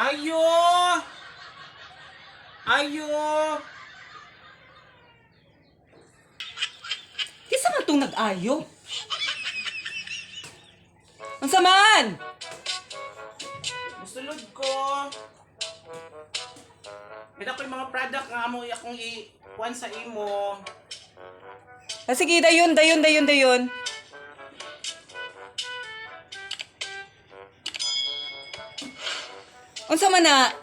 Ayo! Ayo! Kinsa man tong nag-ayo? Unsa man? Musulod ko. May ko yung mga product nga mo akong i-kuan sa imo. Ah, sige, dayon, dayon, dayon, dayon. Unsa man na?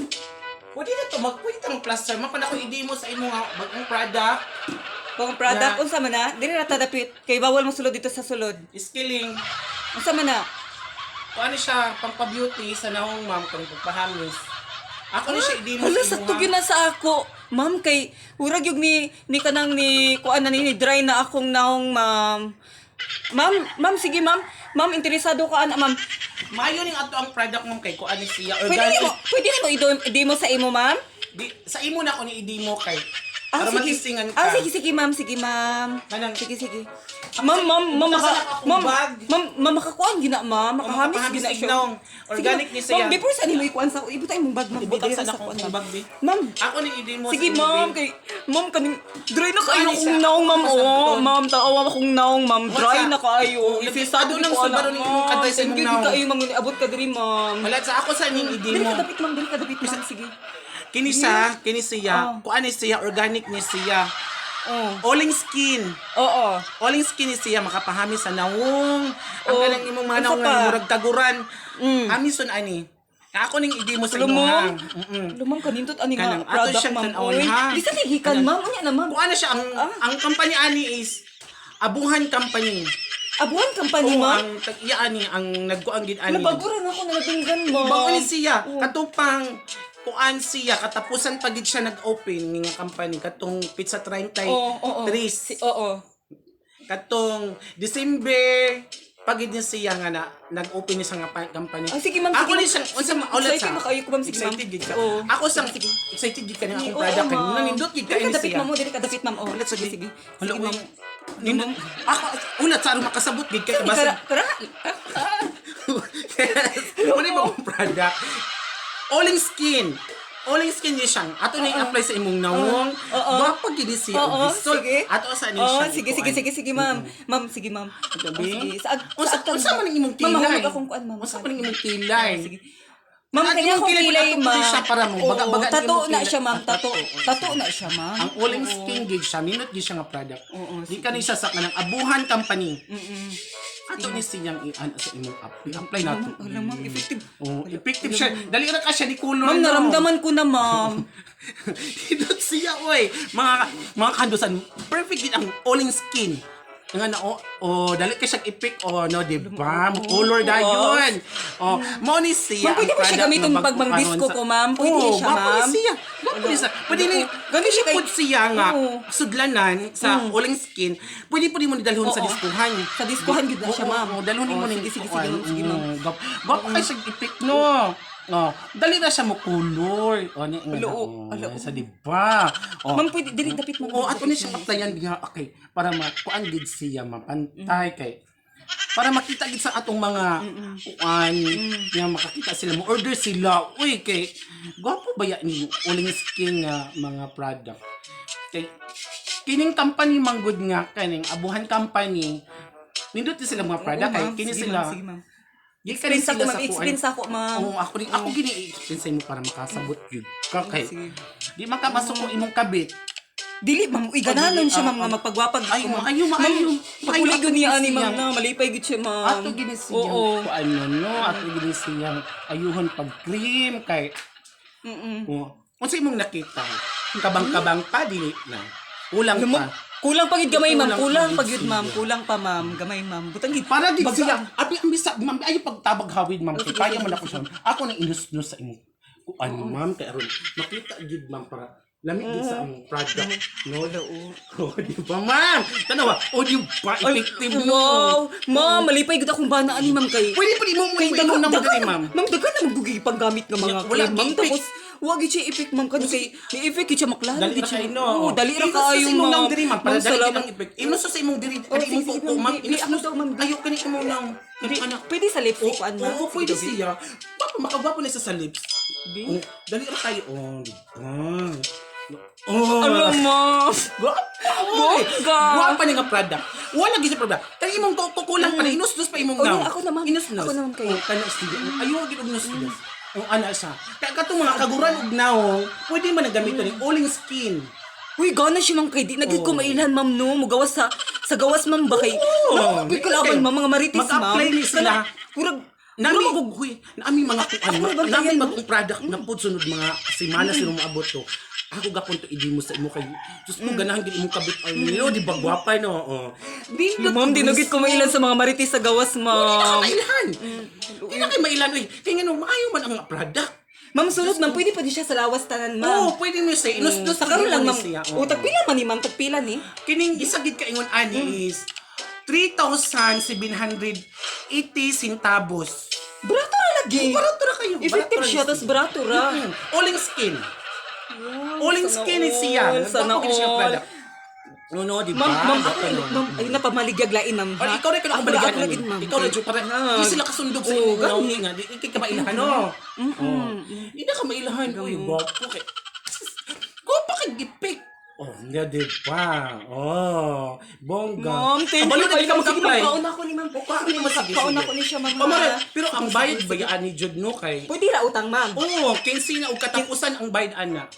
Pwede na to, magpwede tang plaster. Man, ako i-demo sa imo nga bagong product. Bagong product, Na- unsa man na? Dili ra ta dapit kay bawal mo sulod dito sa sulod. Skilling. Unsa man na? Kung ano siya, pang-beauty sa naong ma'am, kung pagpahamis. Ako ni siya i-demo Hala, sa sa imo. tugyo na sa ako. Ma'am, kay urag yung ni kanang ni kuan na ni dry na akong naong, ma'am. Ma'am, ma'am, sige ma'am. Ma'am, interesado ka ana, ma'am. Maayo ning ato ang product ma'am kay kuan ni siya. Pwede Organic. nimo, pwede nimo i-demo sa imo, ma'am? Di, sa imo na ako ni i-demo kay Ah, para sige. matistingan ka. Ah, sige, sige, ma'am. Sige, ma'am. Kanang- Sige, sige. Ma'am, ma'am, ma'am, maka, Buksan ako akong ma'am, bag. ma'am, ma'am, makakuan gina, ma'am. Makahamis makapahamis gina siya. signong. Sige, Organic ma'am. ni siya. Ma'am, before sa nimo ikuan sa, ibutay mong bag, ma'am. Ibutang Dili sa ra akong kuan, ma'am. bag, di. Ma'am, Ako ni i-demo sige, sa imo, ma'am, di. kay, ma'am, kaning, dry na kayo Ano akong siya? naong, ma'am, Ako sa oh, buton. ma'am, taawa akong naong, ma'am, What's dry up? na kayo. Oh, Isisado lagi- nang adto nang subaro subaro ni imong kaday sa Thank imong you, naong. kayo, ma'am, abot ka diri, ma'am. Wala sa ako sa ning Dili i-demo. ka dapit, ma'am, dili ka dapit, ma'am, sige. Kini siya, kini siya, Oh. kuan ni siya, organic ni siya. Oh. Oling skin. Oo. Oling skin ni siya makapahamis sa naong. Ang Oh. kanang imong mga Unsa naong pa? nga murag taguran. Amison ani. Ako ning i-demo sa imo ha. Lumong. Lumong kanindot ani nga Kanang ato product, siyang ma'am. tan-awon, Oy, ha? di sa tigikan, Kanang- ma'am. Unya na, ma'am. Kuan na siya ang ang company ani is Abuhan Company. Abuhan company, Oo, ma'am. ang tag-iya ani ang nagkuang gid ani. Nabaguran ako na nadunggan, ma'am. Bago ni siya, Oo. katupang kuan siya, katapusan pa gid siya nag-open nga company katong Pizza 33. Oo, oo. Oo. Katong December pagid ni siya nga na nag-open ni siya nga company. Ah, sige, ma'am, Ako sige, ni ma'am. siya unsa ma ulat Excited sa. na kayo ko, ma'am. Sige, ma'am. Excited gid ka. Oo. Ako sang excited gid ka ni akong Oo, product kay ma'am. nanindot gid Dili ka ka ni dapit, siya. ma'am. Oh, dili ka dapit, ma'am. Oh, Ulat sa sige, sige. Hala, Sige, uy. ma'am. Nindot. Ako ulat sa aron makasabot gid kay Sige, basag kara, kara. Wala ba akong product? Oling skin. Oling skin niya siyang. Ato na i-apply sa imong nawong. Oo. Gwapa gid ni siya. Oo, og bisol. sige. Ato sa ni Oo, siya. sige, sige, sige, sige, ma'am. Ma'am, sige, ma'am. Gabi. Oh, sige. Sa, Unsa unsa man ang imong Ma'am, kilay? mahulog akong kuan, ma'am. Unsa man ang imong kilay? Sige. Ma'am, At kanya imong akong kilay, kilay, ato po ma'am. din siya para mo. Baga-baga Oo, ang tato imong na kilay. siya, ma'am. Ah, Tato. tato, oo. Tato na siya, ma'am. Ang oling skin gid siya, minot gid siya nga product. Oo, Di ka ni siya sa kanang Abuhan Company. Ato ni siyang i-ano sa imong app. I-apply nato. Wala, ma'am, effective. Oh, effective siya. Dali ra ka siya ni color. Ma'am, no? naramdaman ko na, ma'am. Hidot siya, oy. Mga kandusan, perfect din ang oling skin. Nga na, oh, oh, dali ka siyang ipik, oh, no, di ba? Mo color dayon. Oh, mo ni siya. Ma'am, pwede ang ba siya product gamitin nga pag bago mang-disco karon ko, ma'am? Pwede Oo, siya, gwapo ni ma'am? siya. Gwapo ni siya. Pwede ni, Ganun siya pwede kay- pod siya nga, Oo. sudlanan sa oling skin. Pwede po mo ni dalhon sa Oo. diskuhan. Sa diskuhan gid na siya, Oo, ma'am. oo, dalhon mo Oo, ni sige, sige, sige, ma'am. Sige, ma'am. Gwapo kay siya ipik, no? Oh, dali na siya mo color. Oh, ni Ala, oh, oh, ala, oh. sa di ba? Oh. Ma'am, pwede, dili dapit, ma'am. Oo, ato ni siyang applyan diha. Okay, para makuan gid siya mapantay kay para makita gid sa atong mga kuan nga makakita sila mo order sila. Uy, kay gwapo ba ya ni uling skin nga mga product. Kay kining company manggod nga kaning Abuhan Company nindot ni sila mga product Oo, kay ma'am. kini Sige, sila. ma'am. Sige, ma'am. Gikan ni Explain sa sila ko, sa ma'am. Explain kuan. sa ako, ma'am. Oo, ako rin ako gini i-explain sa imo para makasabot gyud ka kay Sige. di man ka masok imong kabit. Dili, ma'am. Uy, gananon siya, dili, ma'am, nga magpagwapag. Ay, ko, ma'am. maayo, maayo. Pagpuli Maayo, yun niya, ato ani, ma'am, siyang- na. Malipay gid siya, ma'am. Ato gini siyang Oo. kuan no, no, ato gini siyang ayuhon pag cream kay oh. Unsa imong nakita? Kabang-kabang pa dili na. Kulang Alam mo, pa. kulang pa gid gamay, ma'am. Kulang Kulang pa pa gid gid, ma'am. siya. Kulang pa, ma'am. Gamay, ma'am. Butang gid. Para gid Baga- siya. Abi ang bisa ma'am ayo pagtabag hawid ma'am kay Sige, kaya sige, man ako siya. Ako nang inusnos sa imong kuan ma'am kay aron makita gid ma'am para lami gid sa among product no. Oh, di ba ma'am? Tanawa, oh di ba Ay, effective no. wow. Ma'am, malipay gid akong bana ani, ma'am, kay Pwede pa mo mo kay mo na mo diri ma'am. Ma'am, daghan na magdugi panggamit ng mga Wala cream, ma'am. gi-effect. Tapos, wa gid siya effect, ma'am. Kani kay ni effect gid siya maklaro Dali gid ra siya. kayo, no. Oo, dali ra Inus sa kaayo, imong ma'am. naong diri, ma'am. Para Ma'am, dali salamat. ang effect. Inus sa imong diri, Oh, kani sige, imong sige, kuko, ma'am. ma'am. Di- Inus di, ako daw, ma'am. Ayo kani imong naong. Kani ana. Pwede sa lipstick, kuan, ma'am. Oo, Sige, pwede Dobby. siya. Gwapo, makagwapo na siya sa lips. Oh, dali ra kayo. Oh, di ba? Oh. Alam mo. Gwapa. Oy. Bongga. Gwapa ni nga product. Wala gyud sa product. Kay imong kukulang pa na inusnos pa imong Oh, naw. yeah, ako na, ma'am. Inusnos. Ako na, ma'am, kayo. Oh, kana sige. Ayo gid og nusnos. Oh, ana siya. Kaya katong mga kaguran og nawong, pwede man na gamiton ni oling skin. Uy, gana siya, ma'am, kay di nagid ko Oo. mailhan, ma'am, no. Mugawas sa gawas, ma'am, ba kay Oo. Ma'am, kalaban, ma'am, mga marites, ma'am. Mag-apply ni sila. Kana, murag Nami murag huy, nami mga kuan, Ako ba nami tayo, no? bagong product na pud sunod mga semana sila moabot to. Ako gapon to i-demo sa imo kay Diyos ko, ganahan gid imong kabit ay nilo, di ba gwapa no? Oh. Dindot. Ma'am, di nagid ko mailan sa mga marites sa gawas, Di na ma'am. ka mailhan. Di na kay mailan oy. Kay ngano maayo man ang product. Ma'am, sunod, ma'am, pwede pa di siya sa lawas tanan, ma'am. Oo, pwede mo siya. Inusdos Sa karon lang, mo ma'am. siya. O, tagpila man ni, ma'am, tagpila ni. Kining isa gid kaingon ani is 3,780 centavos. Barato ra lagi. Barato ra kayo. Effective Barato ra siya, tas barato ra. Oling skin. Oling Sana skin is siya. all, sana Nagbago gid siya all. product. No, no, di ba? Ma'am, ma'am, Baka ako, no. ma'am, ayun na pamaligyag lain, ma'am, Or ha? ikaw rin ka na Ako akong baligyan. ako lagi, ma'am. Ikaw na jud para Ah. di sila kasundog sa Oo, imong gani. gani nga. Di ka mailahan no. Oh. Di na ka mailahan. Uy, gwapo kay. Gwapo kay gipik. Oh, nga di ba? Oh, bongga. Ma'am, thank Kabalo you na di ka kayo. Sige, ma'am, mag-apply. kaon ako ni ma'am. O, kaon naman, sige, Kaon sige. ako ni siya, ma'am. Oh, mare, ha? pero ang bayad bayaan ni Jud no kay. Pwede ra utang, ma'am. Oo, 15 na og katapusan ang bayad ana.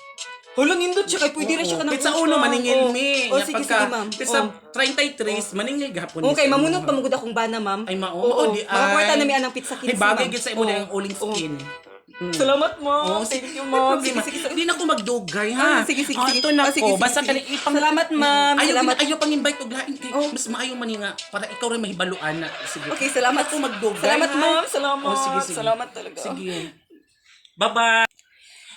Hulo, nindot siya kay pwede ra siya kanang Pitsa uno utang. maningil Oh. mi. Oh, Nga sige, pagka- sige, ma'am. Pitsa Oh. 33 maningil gahapon. ni Okay, sa mamunot imo, pa mugud akong bana, ma'am. Ay mao, Oo, mao di ay. Makakuwarta na mi anang pizza 15, Ay bagay ma'am. gid sa imo Oo. na ang uling skin. Salamat, ma'am. Oo, Thank you, may ma'am. problema. Sige, sige, sige. Hindi na ko magdugay ha. Ah, sige, sige, Ah, sige. Ito na Ah, sige, ko. sige, Basta sige. kani ipang Salamat, ma'am. Ayaw, Salamat. ayaw pang invite og lain kay Oh. mas maayo man ni nga para ikaw rin mahibaluan na. Sige. Okay, salamat. Ako magdugay. Salamat, ha? ma'am. Salamat. Oh, sige, sige. Salamat talaga. Sige. Bye-bye.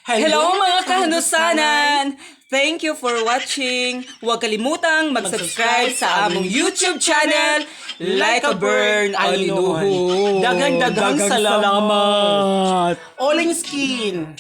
Hello, mga kahanusanan! Thank you for watching. Huwag kalimutang mag-subscribe sa among YouTube channel, Like a Burn Alinuho. Daghang-daghang salamat. Oling skin.